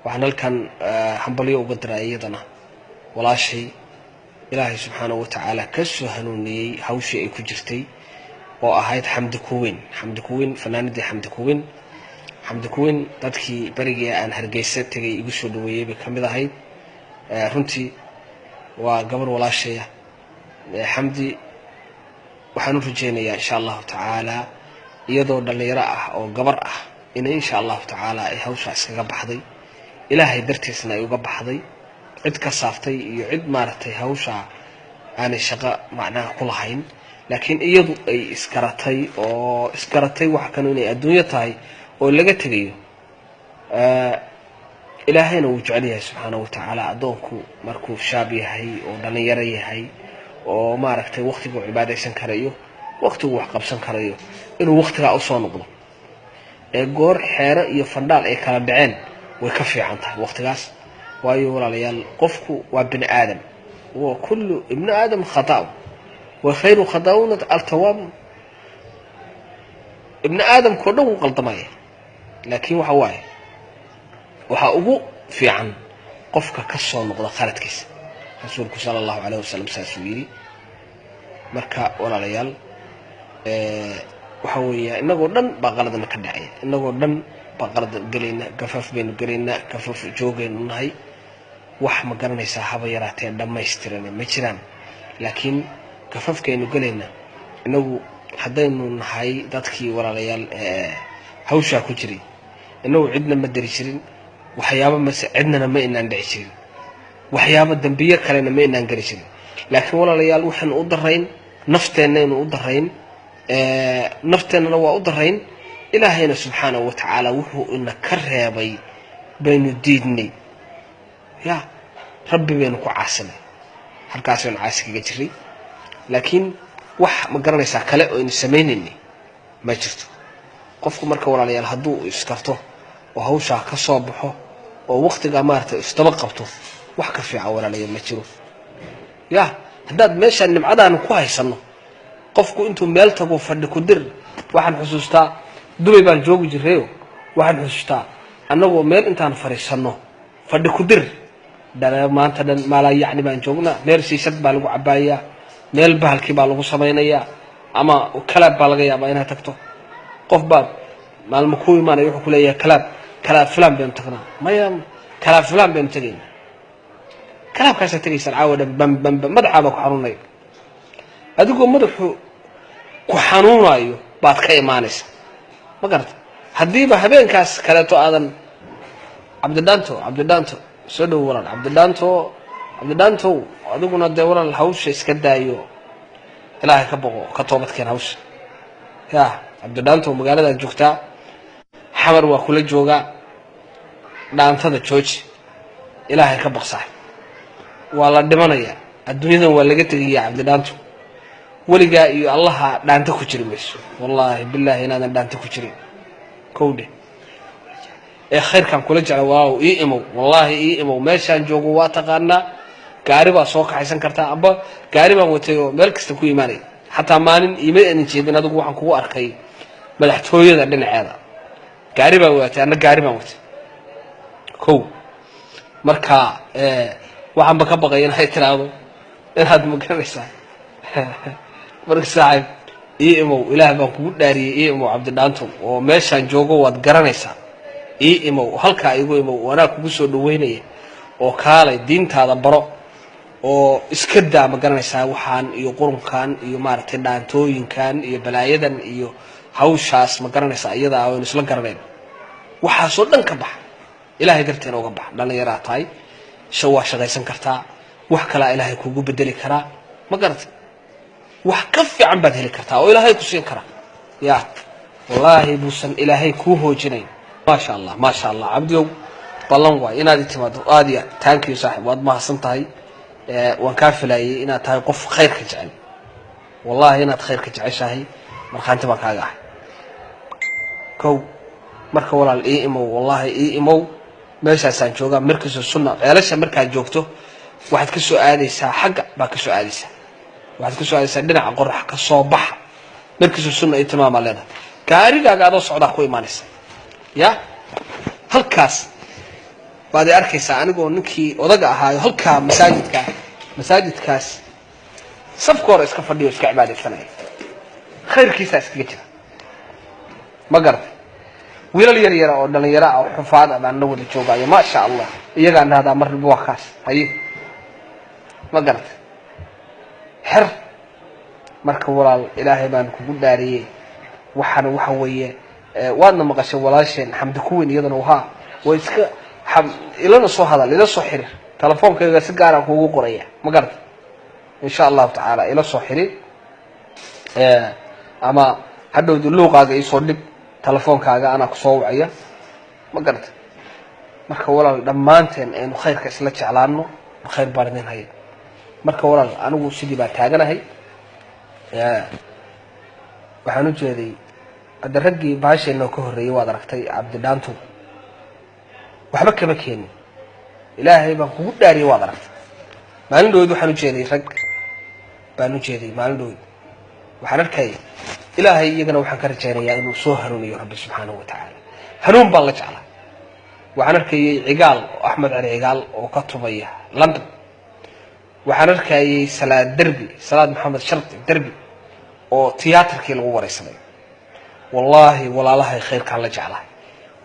Waxaan halkan hambalyo uga diraa iyadana walaashay Ilaahay subxaanahu watacaala ka soo hanuuniyey hawshii ay ku jirtay oo ahayd Xamdi Kuweyn. Xamdi Kuweyn, fanaanadii Xamdi Kuweyn. Xamdi Kuweyn dadkii berigii aan Hargeysa tegay igu soo dhaweeyey bay ka mid ahayd. Runtii waa gabar walaashaya Xamdi. Waxaan u rajeynayaa insha Allahu tacaala iyadoo dhallinyaro ah oo gabar ah inay insha Allahu tacaala ay hawshaa iskaga baxday, Ilaahay dartiisna ay uga baxday, cid ka saaftay iyo cid maaragtay hawshaa aanay shaqo macnaha ku lahayn, laakiin iyadu ay isgaratay oo isgaratay waxa kanu inay adduunyo tahay oo laga tegayo. Ilaahayna wuu jecel yahay subxaanahu watacaala addoonku markuu shaab yahay oo dhallinyaro yahay oo maaragtay waktiguu cibaadaysan karayo, waktiguu wax qabsan karayo, inuu waktigaa usoo noqdo ee goor xeero iyo fandhaal ay kala dhaceen way ka fiican tahay waktigaas. Waayo walaalayaal, qofku waa bini aadam, wa kullu ibnu aadam khata wa khayru khataa'una altawaab. Ibni aadamkao dhan wuu qaldamaya, laakiin waxa waaye waxaa ugu fiican qofka ka soo noqda khaladkiisa. Rasuulku sala Allahu calayh wasalam saasuu yidhi. Marka walaalayaal, waxa weeya inagoo dhan baa qaladna ka dhacaya, inagoo dhan baa qalad gelayna, gafaaf baynu gelaynaa, gafaaf joogaynu nahay. Wax ma garanaysaa haba yaraatee dhammaystirane ma jiraan, laakiin gafafkaynu gelaynaa inagu haddaynu nahay dadkii walaalayaal hawshaa ku jiray. Inagu cidna ma dari jirin waxyaaba, mase cidnana ma inaan dhici jirin, waxyaaba dembiyo kalena ma inaan geli jirin. Laakiin walaalayaal, waxaynu u darayn nafteennaynu u darayn, nafteennana waa u darayn. Ilaahayna subxaanahu wa tacaala wuxuu ina ka reebay baynu diidnay, ya Rabbi baynu ku caasinay, halkaasaynu caasi kaga jiray. Laakiin wax ma garanaysaa kale oo aynu samaynaynay ma jirto. Qofku marka walaalayaal hadduu iskarto oo hawshaa ka soo baxo oo waktigaa maaragtay isdaba qabto, wax ka fiican walaalayaal ma jiro. Ya haddaad meeshaan nimcadaanu ku haysanno, qofku intuu meel tago fadhi ku dir. Waxaan xusuustaa Dubay baan joogi jirayo, waxaan xusuustaa annagoo meel intaan fadhiisanno fadhi ku dir dhala maanta dhan maalaa yacni baan joognaa. Meel siisad baa lagu cabaayaa, meel bahalkii baa lagu samaynayaa, ama club baa laga yaabaa inaad tagto. Qof baad maalmo ku imaanaya, wuxuu ku leeyahay club, club fulan baynu tagnaa. Maya, club fulan baynu tegaynaa. Clubkaasaa tegaysaan caawa dhan, bam bam bam, madaxaa baa ku xanuunaya. Adigoo madaxu ku xanuunayo baad ka imaanaysa, ma garata? Haddiiba habeenkaas kaleeto aadan. Cabdidhaanto, Cabdidhaanto, soo dhow walaal. Cabdidhaanto, Cabdidhaantow, adiguna dee walaal hawsha iska daayo, Ilaahay ka boqo, ka toobadkeen hawsha. Ya Cabdidhaantow, magaaladaad joogtaa, Xamar waa kula joogaa. Dhaantada jooji, Ilaahay ka baq saaxib. Waa la dhimanayaa, adduunyadan waa laga tegayaa. Cabdidhaanto, weligaa iyo Allaha dhaanta ku jiri mayso. Wallaahi bilaahi inaadan dhaanta ku jirin kowdhe ee khayrkaan kula jecla. Walaalow ii imow, wallaahi ii imow. Meeshaan joogo waa taqaanaa, gaari baa soo kaxaysan kartaa, amba gaari baan watay oo meel kasta ku imaanay. Xataa maalin iima aanan jeedin adigu, waxaan kugu arkay madaxtooyada dhinaceeda. Gaari baan watay, anna gaari baan watay kow. Marka waxaanba ka baqay inay tiraahdo inaad ma garanaysaa. Marka saaxiib, ii imow, Ilaah baan kugu dhaariyey, ii imow Cabdidhaanto, oo meeshaan joogo waad garanaysaa. Ii imow, halkaa igu imow, anaa kugu soo dhaweynaya. Oo kaalay diintaada baro oo iska daa, ma garanaysaa, waxaan iyo qurunkan iyo maaragtay dhaantooyinkan iyo balaayadan iyo hawshaas, ma garanaysaa, iyadaa aynu isla garanayn. Waxaasoo dhan ka bax, Ilaahay darteena uga bax. Dhallinyaraa tahay, waa shaqaysan kartaa, wax kalaa Ilaahay kugu bedeli karaa, ma garatay? Wax ka fiican baad heli kartaa oo Ilaahay ku siin karaa. Ya wallaahi buusan Ilaahay kuu hoojinayn. Maasha Allah, maasha Allah. Cabdiyow, ballan waay inaad i timaado. Aad iyo aad thank you saaxib, waad mahadsan tahay. Waan kaa filaayay inaad tahay qof khayrka jecel. Wallahi inaad khayrka jeceshahay markhaanti baan kaaga ahay kow. Marka walaal ii imow, wallaahi ii imow. Meeshaasaan joogaa, Markiisu Sunna Ceelasha. Markaad joogto waxaad ka soo aadaysaa xagga, baa ka soo aadaysaa, waxaad ka soo aadaysaa dhinaca qorax ka soo baxa. Markiisu Sunna iyo tilmaamaa leedahay, gaarigaaga adoo socdaa ku imaanaysa. Ya halkaas Baad i arkaysaa anigoo ninkii odaga ahaayo halkaa masaajidka, masaajidkaas safka hore iska fadhiyo, iska cibaadaysanaya, khayrkiisaa iskaga jira. Ma garatay? Wiilal yar yara oo dhalinyaro ah oo xufaad ah baan la wada joogaayo, maasha Allah. Iyagaan dhahdaa marnaba waa kaas haye. Ma garatay? Xer marka walaal, Ilaahay baan kugu dhaariyey. Waxaana waxa weeye, waadna maqashay walaasheen Xamdi Kuweyn, iyadana haa way iska ilana soo hadal, ila soo xiriir. Telefoonkayga si gaara kuugu qoraya. Ma garatay? Insha Allahu tacaala ila soo xiriir, ama hadhowdi luuqaaga iisoo dhig telefoonkaaga, anaa kusoo wacaya. Ma garatay? Marka walaal, dhammaanteen aynu khayrka isla jeclaano. Khayr baan idin haya. Marka walaal, anigu sidii baa taaganahay. Waxaan u jeeday hadda raggii bahasheenoo ka horreeyey, waad aragtay, Cabdidhaantu waxba kama keenin. Ilaahay baan kugu dhaariyay, waad aragtay. Maalin dhaweyd waxaan ujeeday rag baan u jeeday. Maalin dhaweyd waxaan arkayay. Ilaahay iyagana waxaan ka rajaynayaa inuu soo hanuuniyo Rabbi subxaanahu wa tacaala. Hanuun baan la jeclaa. Waxaan arkayay Cigaal, Axmed Cali Cigaal oo ka tumaya London. Waxaan arkayay Salaad Derbi, Salaad Maxamed Shardi Derbi, oo tiyaatarkii lagu wareysanayo. Wallaahi walaalahay, khayrkaan la jeclahay.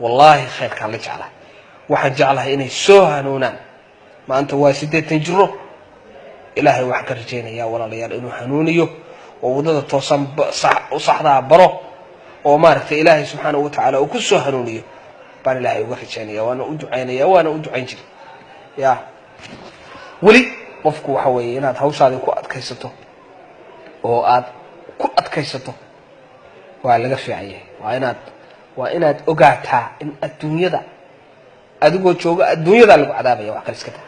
Wallaahi khayrkaan la jeclahay. Waxaan jeclahay inay soo hanuunaan. Maanta waa 80 jiro. Ilaahay waxaan ka rajaynayaa, walaalayaal, inuu hanuuniyo oo waddada toosan u saxdaa baro, oo maaragtay Ilaahay subxaanahu watacaala uu ku soo hanuuniyo baan Ilaahay uga rajaynaya. Waana u ducaynaya, waana u ducayn jiray. Ya weli qofku waxa weeye inaad hawshaadii ku adkaysato oo aad ku adkaysato waa laga fiican yahay. Waa inaad ogaataa in adduunyada adigoo jooga adduunyadaa lagu cadaabaya. Wax kale iska daa,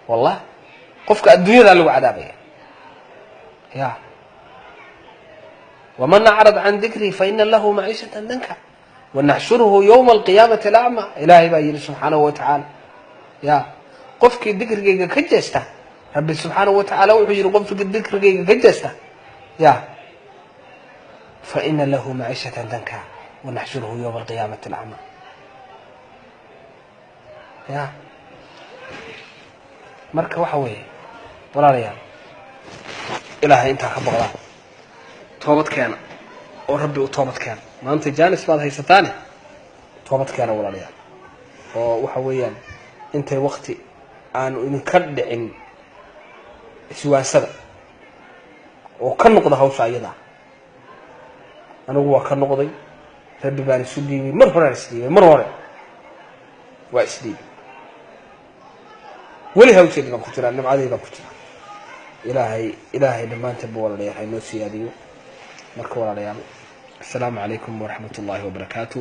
wallah, qofka adduunyadaa lagu cadaabaya. Ya waman acrad can dikrii faina lahu maciishatan danka wanaxshuruhu yowma alqiyaamati acma. Ilaahay baa yidhi subxaanahu wa tacaala, ya qofkii dikrigayga ka jeesta, Rabbi subxaanahu wa tacaala wuxuu yidhi, qofkii dikrigayga ka jeesta, ya faina lahu maciishatan danka wanaxshuruhu yowma alqiyaamati acma. Ya marka waxa weeye, walaalayaal, Ilaahay intaa ka boqdaan, toobad keena oo Rabbi u toobad keena. Maanta jaanis baad haysataane, toobad keena, walaalayaal, oo waxa weeyaan intay wakti aanu idinka dhicin iswaansada oo ka noqda hawsha ayadaa. Anigu waa ka noqday. Rabbi baan isu dhiibay. Mar horaan isdhiibay, mar hore waa isdhiibay. Weli hawsheedi baan ku jiraa, nimcadii baan ku jiraa. Ilaahay, Ilaahay dhammaanteedba, walaalayaal, haynoo siyaadiyo. Marka walaalayaal, assalaamu calaykum waraxmat ullahi wabarakaatu.